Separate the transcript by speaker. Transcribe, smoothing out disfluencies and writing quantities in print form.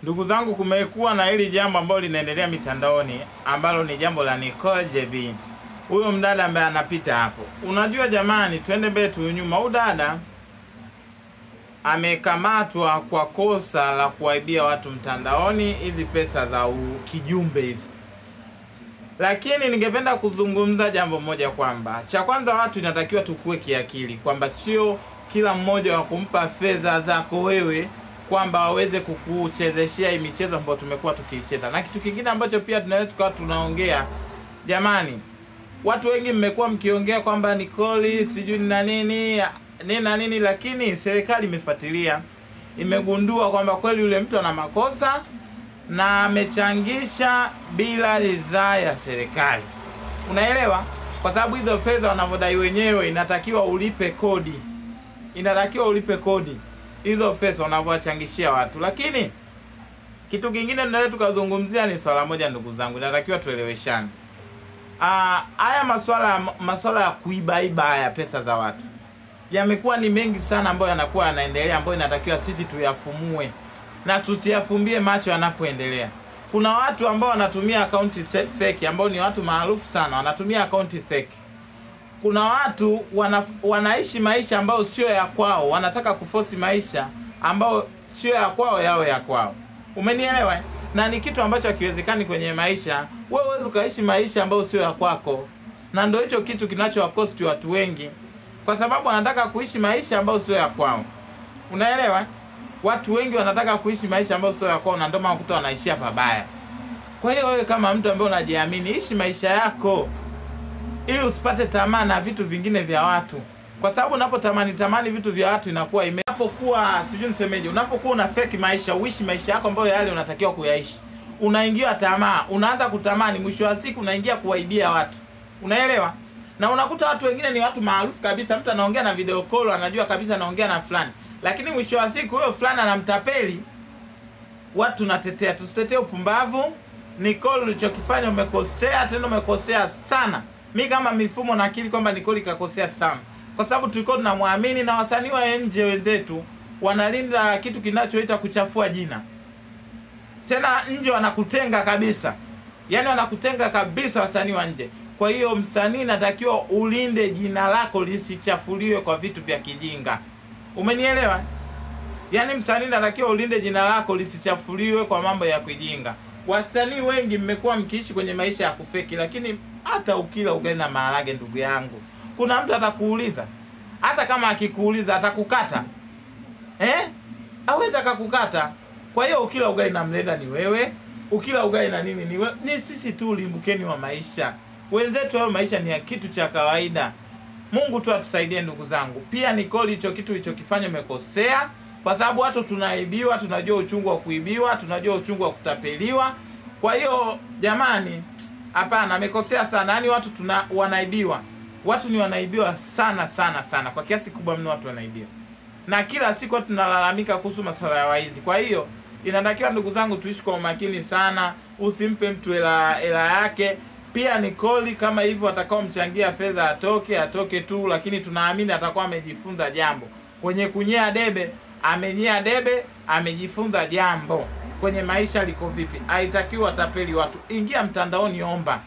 Speaker 1: Ndugu zangu, kumekuwa na hili jambo ambalo linaendelea mitandaoni ambalo ni jambo la Nicole JB. Huyo mdada ambaye anapita hapo. Unajua jamani, twende mbele tu nyuma. Huyu dada amekamatwa kwa kosa la kuwaibia watu mtandaoni hizi pesa za kijumbe hizi. Lakini ningependa kuzungumza jambo moja kwamba cha kwanza, watu inatakiwa tukue kiakili kwamba sio kila mmoja wa kumpa fedha zako wewe kwamba waweze kukuchezeshea hii michezo ambayo tumekuwa tukiicheza. Na kitu kingine ambacho pia tunaweza tukawa tunaongea, jamani, watu wengi mmekuwa mkiongea kwamba Nicole sijui na nini nini na nini, lakini serikali imefuatilia, imegundua kwamba kweli yule mtu ana makosa na amechangisha bila ridhaa ya serikali. Unaelewa? Kwa sababu hizo fedha wanavodai wenyewe inatakiwa ulipe kodi. Inatakiwa ulipe kodi hizo fedha wanavyochangishia watu. Lakini kitu kingine tunaweza tukazungumzia ni swala moja, ndugu zangu, inatakiwa tueleweshane. Haya masuala ya kuibaiba haya pesa za watu yamekuwa ni mengi sana ambayo yanakuwa yanaendelea, ambayo inatakiwa sisi tuyafumue na tusiyafumbie macho yanapoendelea. Kuna watu ambao wanatumia akaunti fake, ambao ni watu maarufu sana, wanatumia akaunti fake. Kuna watu wanaishi maisha ambayo sio ya kwao, wanataka kuforce maisha ambayo sio ya kwao yao ya kwao. Umenielewa? Na ni kitu ambacho hakiwezekani kwenye maisha. Wewe huwezi ukaishi maisha ambayo sio ya kwako. Na ndio hicho kitu kinachowakosti watu wengi, kwa sababu wanataka kuishi maisha ambayo sio ya kwao. Unaelewa? Watu wengi wanataka kuishi maisha ambayo sio ya kwao, na ndio maana ukuta wanaishia pabaya. Kwa hiyo wewe kama mtu ambaye unajiamini, ishi maisha yako ili usipate tamaa na vitu vingine vya watu. Kwa sababu unapotamani tamani vitu vya watu inakuwa unapokuwa sijui nisemeje, unapokuwa una fake maisha, uishi maisha yako ambayo yale unatakiwa kuyaishi, unaingia tamaa, unaanza kutamani, mwisho wa siku unaingia kuwaibia watu. Unaelewa? Na unakuta watu wengine ni watu maarufu kabisa, mtu anaongea na video call, anajua kabisa anaongea na fulani, lakini mwisho wa siku huyo fulani anamtapeli. Watu tunatetea, tusitetee upumbavu. Nicole, ulichokifanya umekosea, tena umekosea sana. Mi kama mifumo na akili kwamba Nicole kakosea sana, kwa sababu tulikuwa tunamwamini, na wasanii wa nje wenzetu wanalinda kitu kinachoita kuchafua jina. Tena nje wanakutenga kabisa, yaani wanakutenga kabisa wasanii wa nje. Kwa hiyo msanii natakiwa ulinde jina lako lisichafuliwe kwa vitu vya kijinga. Umenielewa? Yaani msanii natakiwa ulinde jina lako lisichafuliwe kwa mambo ya kijinga. Wasanii wengi mmekuwa mkiishi kwenye maisha ya kufeki, lakini hata ukila ugali na maharage, ndugu yangu, kuna mtu atakuuliza. Hata kama akikuuliza atakukata. Aweza akakukata. Kwa hiyo ukila ugali na mlenda ni wewe, ukila ugali na nini ni wewe. Ni sisi tu limbukeni wa maisha. Wenzetu wao maisha ni ya kitu cha kawaida. Mungu tu atusaidie ndugu zangu. Pia Nicole, hicho kitu ulichokifanya umekosea, kwa sababu watu tunaibiwa, tunajua uchungu wa kuibiwa, tunajua uchungu wa kutapeliwa. Kwa hiyo jamani, hapana, amekosea sana. Yaani watu wanaibiwa. Watu ni wanaibiwa sana sana sana. Kwa kiasi kubwa mno watu wanaibiwa. Na kila siku watu tunalalamika kuhusu masuala ya waizi. Kwa hiyo inatakiwa ndugu zangu tuishi kwa umakini sana. Usimpe mtu hela yake. Pia Nicole kama hivyo atakao mchangia fedha atoke tu, lakini tunaamini atakuwa amejifunza jambo. Kwenye kunyea debe, amenyea debe, amejifunza jambo. Kwenye maisha liko vipi? Haitakiwa tapeli watu. Ingia mtandaoni, omba.